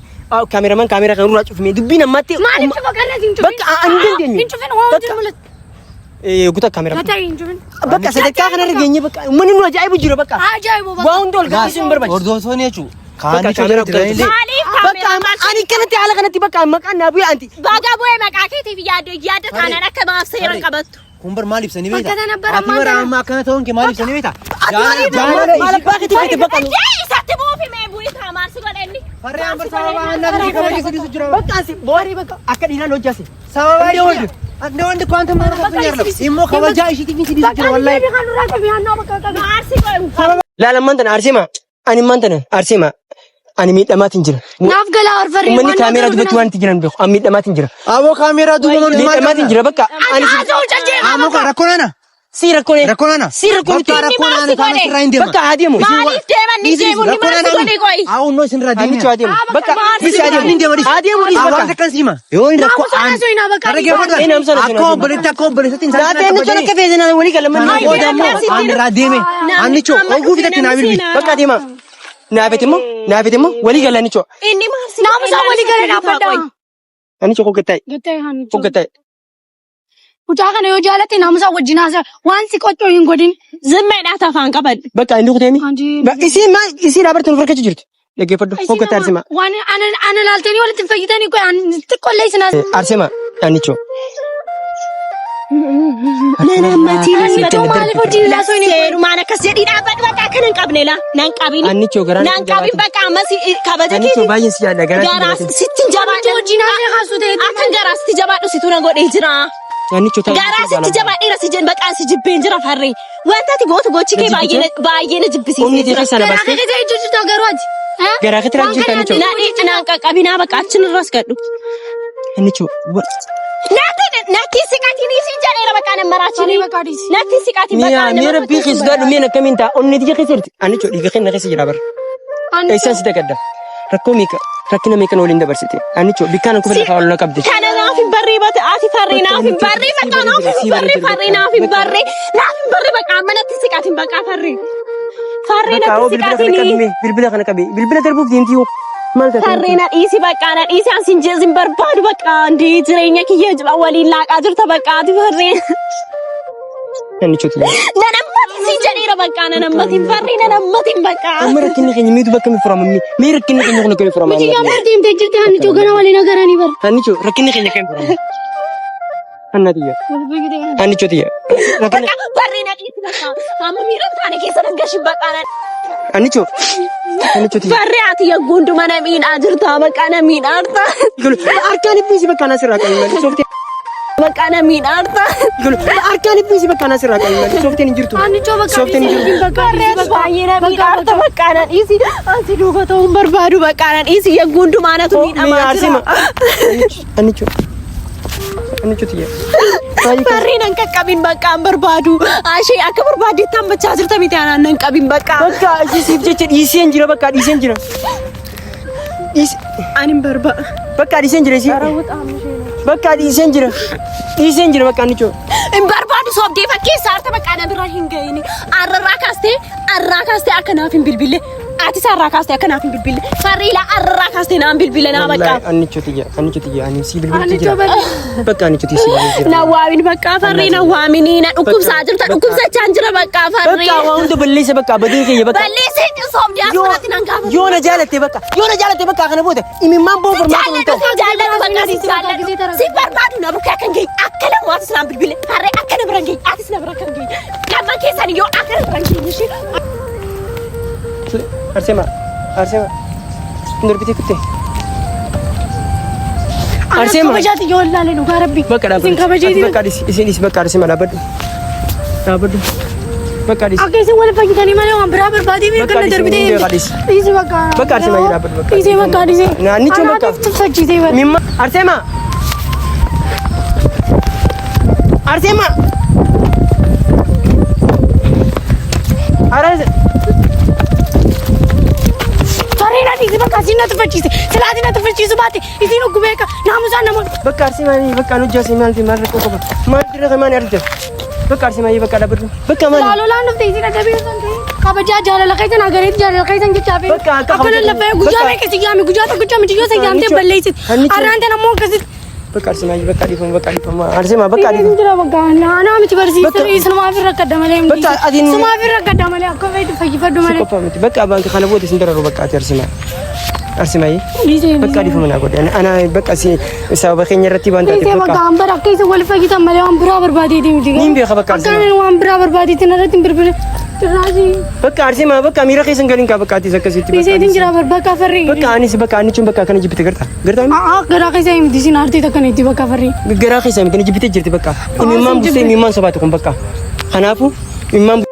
Kaameraman kaameraa kana nurraa cufne dubbiin ammaatti.
Maaliif cufa karra hin cufin?
Bakka ani hin dandeenyu.
Hin cufin waan
Bakka-
jiru mul'atu.
Kutaa kaameraa.
Mataa hin cufin.
Bakka sadarkaa kanarra geenye bakka uummanni nu ajaa'ibu jira bakka.
Ajaa'ibu bakka.
Waa hunda ol gabbisuu hin barbaachisu.
Hordoftoonni jechuun
Bakka kaameraa kutaa
illee
Maaliif
Bakka
kaameraa
ani kanatti haala kanatti bakka maqaan naa bu'e anti.
Baga bu'ee maqaa keetiif yaadde yaadda taanaan akka maaf seera qabattu.
Kun bar maal ibsanii beekta?
Bakka tana bara
Ati bara
ammaan
amma akkana ta'uun kee maal ibsanii beekta?
Maal maal abbaa keetii fete bakka.
Dee isatti buufi mee bu'ii taa maal si godhe inni?
Farree ambar sababa annaa fi kabaja sidisu jira.
Bakka asi boorii bakka akka dhiiraan hojjaase.
Sababa ishii. Ande wanti kwanta maal akka nyarla. Immoo kabajaa ishiitiin sidisu jira wallahi.
Bakka kan nurraa qabi hannaa bakka qabi.
Maal si godhe?
Laala ammaan tana Arseema ani ammaan tana Arseema ani miidhamaatiin jira.
Naaf galaa horfarree.
Uummanni kaameraa duubatti waan itti jiran beeku ani miidhamaatiin jira.
Aboo kaameeraa duuba maal
Miidhamaatiin jira bakka ani
Haasa'u calcee
Ammoo kan rakkoo nana.
si rakkoon
Rakkoo nana.
si rakkoon
Bakka rakkoo nana kan asirraa hin deema.
bakka haa deemu.
Maaliif deeman ni deemu ni maal si godhe qoyi?
Haa unnoo isinirraa deema.
Annichu haa deemu. Bakka dhisi haa
Inni
deemu.
deema dhisi.
Haa deemu dhisi
Waan
bakka.
akkan siima. Yoo inni rakkoo
Naamusa
aan.
na soinaa bakka.
Dhaggeeffadhu.
Ee, naamusa na
Akka
soinaa.
obboleetti akka obboleetti hin
Laatee annichu akka feezinaa walii galamanii.
Kana booda ammoo aan irraa deeme. Annichoo oguu fitatti naa bilbili.
Bakka deema. Naafet immoo naafet immoo walii gala annichu.
Inni maal si godhe?
Naamusa walii galee dhaabbadha.
Annichu hoggattaa'e
Gattee hannichoo.
hoggattaa'e.
Mucaa kana yoo jaalatte naamusa wajjin haasa waan si qoccoo hin godhin.
Zimmeedhaat afaan qabadhu.
Bakka inni kuteemi.
Anji.
Isiin maal isiin dhaabartu nu farkachuu jirti. Dhaggeeffadhu hoggattaa'e Arseema.
Waan ana laaltanii walitti hin fayyitanii qoy an xiqqoollee isin haasa.
Arseema annichu.
Nan ammatiin
Annichoo maaliif hojii laasoo hin
Seerumaan akkas jedhii dhaabbadhu bakka akkana hin qabne laa. Nan qabin.
Annichoo garaan
Nan qabin bakka ammas kabaja
Annichoo
keeti.
baay'een si jaalladha garaan
Garaa sitti hin jabaadhu.
Hojii naafee kaasuu ta'e.
Akkan garaa sitti jabaadhu situ na godhee jira.
Annichoo taa'ee
Garaa sitti jabaadheera si jedhan bakka si jibbeen jira farree. Wanta ati gootu gochi kee baay'ee baay'ee na jibbisiisee
Onni
jira.
ta'e sana
Garaa
baastee
kee keessa ejjechuu garuu ati.
garaa keetti raajuu jirta Annichoo.
Na naan qaqqabinaa bakka achin irras gadhu.
Annichoo
Natti natti siqatiin isin jedheera bakka nan maraachini.
Bakka dhiisi.
Natti siqatiin bakka
mi'a
nan
mi'a rabbii keessa gaadhu mi'a akkamiin ta'a onni tiyya keessa jirti. Annichoo dhiiga keenya keessa jira bara. Eessaan si dagadda? Rakkoo meeqa rakkina meeqa waliin dabarsite? Annichoo bikkaan kufa lafa ol na qabde.
Kana naaf hin barree bate ati farree naaf hin barree bakka naaf hin barree farree naaf hin barree naaf hin barree bakka amma natti siqatiin bakka farree. Farree
Bakka
natti
hoo bilbila kana
siqatiin.
qabi bilbila kana qabi bilbila darbuuf deemti hoo maal taate?
Farree na dhiisi bakka na dhiisi an sin jeesin barbaadu bakka ndii jireenya kiyya jira waliin laaqaa jirta bakka ati farree.
Annichoo tiyya.
Nan ammatiin sin jedheera bakka nan ammatiin farree nan ammatiin bakka.
Amma rakkinni keenya meetu bakka mi furama mee rakkinni keenya kun akkami furama?
Muciyyaan bar deemtee jirti Annichoo gana waliin agaranii bar.
Annichoo rakkinni keenya akkami furama? Anna tiyya. Annichoo tiyya. Rakkinni
Bakka barree na dhiisi bakka amma miira hin taane keessa nan gashin bakka nan.
Annichoo Annichoo tiyya.
Farree ati yagguu hunduma na miidhaa jirta bakka na miidhaa jirta.
Harkaan ibbiisi bakka anaa sirraa qabi malee softee.
Bakka na miidhaa jirta.
Harkaan ibbiisi bakka anaa sirraa qabi malee softeen hin jirtu.
Annichoo bakka
Soofteen hin
dhiisi bakka
Farree
dhiisi
ati baay'ee na miidhaa jirta bakka na dhiisi. Ansi duuba ta'uu hin barbaadu bakka na dhiisi yagguu hundumaa natu miidhamaa jira.
Annichoo Annichoo tiyya.
Farree nan qaqqabin bakka hin barbaadu. Ashee akka barbaaddetti hambachaa jirta miti anaan nan qabin bakka.
Bakka ishee siif jecha dhiiseen jira bakka dhiiseen jira. Dhiis
Ani hin barbaadu.
bakka dhiiseen jira ishee. Bakka dhiiseen jira. Dhiiseen jira bakka Annichoo.
Hin barbaadu soobdee fakkeessa harta bakka na bira hin ga'ini. Arrarraa kaastee arraa kaastee akka naaf hin bilbille. Atis arraa kaastee akka naaf hin bilbille. Farree ilaa arrarraa kaastee naan bilbille naa bakka.
Wallaahi Annichoo tiyya Annichoo tiyya ani si bilbilti
Annichoo
jira.
bar.
Bakka Annichoo tiyya si bilbilti jira.
Na waamin bakka farree na waaminii na dhukkubsaa jirta dhukkubsachaa jira bakka farree.
Bakka waa hunda balleessa bakka badii kiyya bakka.
Balleessee soobdee asirratti nan gaafatu.
Yoo na jaalatte bakka yoo na jaalatte bakka kana booda imimmaan boo furmaata hin ta'u.
Jaalladhu jaalladhu bakka si jaalladhu. Si barbaadu na bukkee akka hin geenye akka lamu atis naan bilbile farree akka na bira hin geenye atis na bira akka hin geenye. Lamman keessan yoo akka na bira hin geenye ishee.
Arsema Arsema darbitee kutte.
Arsee kabajaati yoo ilaalle dhugaa rabbi.
Bakka
Isin
dhaabbadhu.
kabajeeti.
Bakka dhisi isin dhisi bakka Arsema dhaabbadhu. Dhaabbadhu. Bakka dhisi.
Akka isin wal fayyadanii malee waan biraa barbaadee
Bakka
akka na
dhiisi,
darbitee.
bakka dhiisi.
Dhiisi bakka.
Bakka Arsema dhaabbadhu bakka.
Dhiisi bakka dhiisi.
Naannicha bakka.
Anaatiif tuffachiisee bara.
Mimma Arsema. Arsema. Arase.
Farreen dhiisi bakka isin na tuffachiise. Silaatiin na tuffachiisu baate isin oggu beeka naamusaan nama.
Bakka Arsema bakka nu jaase maal fi maal rakkoo qaba. Maal dirra maal argite. Bakka Arsema bakka dhaabbadhu. Bakka maal.
Laalolaan dhufte isin adabee osoo hin ta'in kabajaa jaalala keessan agareetti jaalala keessan jechaa fi
Bakka akka
akka lallafee guyyaa
bakka-
meeqa si yaame guyyaa tokkicha miti yoo si yaamtee
Hannicho-
balleessite
Hannicho-
har'aan tan ammoo akkasitti
Bakka Arsema bakka dhiifama bakka dhiifama. Arsema bakka
Dhiirri
dhiifama.
jira bakka naanaa miti barsiisa
Bakka-
isumaaf irra kadda malee
Bakka atiin-
isumaaf irra kadda malee akka feetu fayyifadhu
Si
malee.
qofa miti. Bakka abbaan kana booda isin dararu bakka ati Arsema. Arsema
Dhiisee
bakka dhiifama naa godhe. Ana bakka si sababa keenya irratti waan
Dhiisee
taateef
bakka
bakka.
hambara akka isin wal fayyitan malee waan biraa barbaadeeti miti.
Niin beeka bakka
Akka
Arsema.
inni waan biraa barbaadeeti narratti hin birbire. Cirraasii.
Bakka Arsema bakka miira keessan galiin kaa bakka atis akkasitti. bakka
Dhiiseetiin
anis-
jira bakka farree.
Bakka anis bakka anichuun bakka akkana jibbite gartaa. Gartaa
Aa garaa keessa himti isin aartee takka itti bakka farree.
garaa keessa miti jibbite jirti bakka. Imimmaan
sin
buusee
jibbe.
imimmaan sobaate kun bakka. Kanaafuu imimmaan.